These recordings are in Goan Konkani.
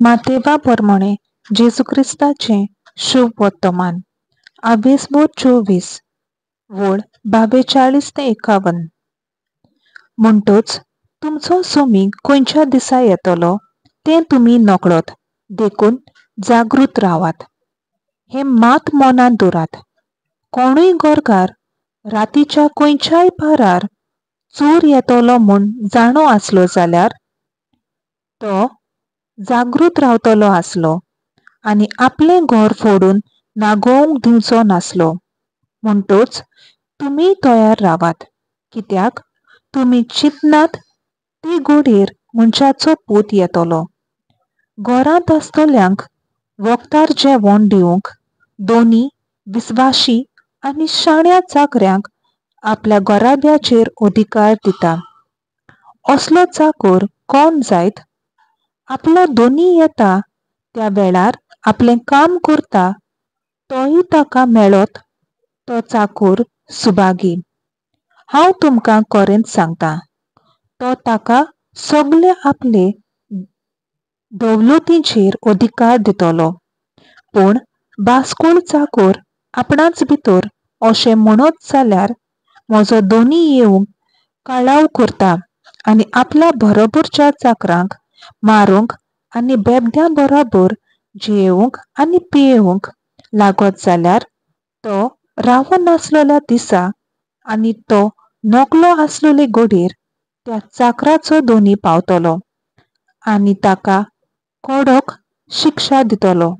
मातेवा प्रमाणें जेजू क्रिस्ताचें शुभ वर्तमान, आवेसबोध 24, वळ 42 ते 51. म्हणटच तुमचो सोमी खंयच्या दिसा येतलो तें तुमी नकळत, देखून जागृत रावात. हें मात मनांत दवरात, कोणूय घरकार रातीच्या खंयच्याय पारार चोर येतलो म्हूण जाणो आसलो जाल्यार तो जागृत रावतलो आसलो आनी आपलें घर फोडून नागोवंक दिवचो नासलो. म्हणटच तुमी तयार रावात, कित्याक तुमी चिंतनात ते घडयेर मनशाचो पूत येतलो. घरांत आसतल्यांक वखदार जेवण दिवंक दोनी विस्वाशी आनी शाण्या चाकऱ्यांक आपल्या घराब्याचेर अधिकार दिता. असलो चाकर कोण जायत आपलो दोनी येता त्या वेळार आपलें काम करता तोय ताका मेळत तो चाकर सुभागी. हांव तुमकां खरेंच सांगता, तो ताका सगळे आपले दवलतीचेर अधिकार दितलो. पूण बास्कोळ चाकर आपणाच भितर अशें म्हणत जाल्यार म्हजो दोनी येवंक कळाव करता आनी आपल्या बरोबरच्या चाकरांक मारूंक आनी बेबद्यां बरोबर जियेवंक आनी पियेवंक लागत जाल्यार तो रावनासलेल्या दिसा आनी तो नकलो आसलेले घडयेर त्या चाकराचो दोनी पावतलो आनी ताका कडक शिक्षा दितलो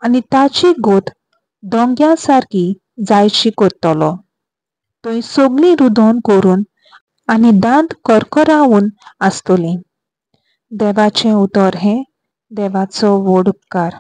आनी ताची गोत दोंग्या सारकी जायशी करतलो. थंय सगळीं रुदोन करून आनी दांत करकरावून आसतलीं. देवाचें उतर हें देवाचो व्हड उपकार.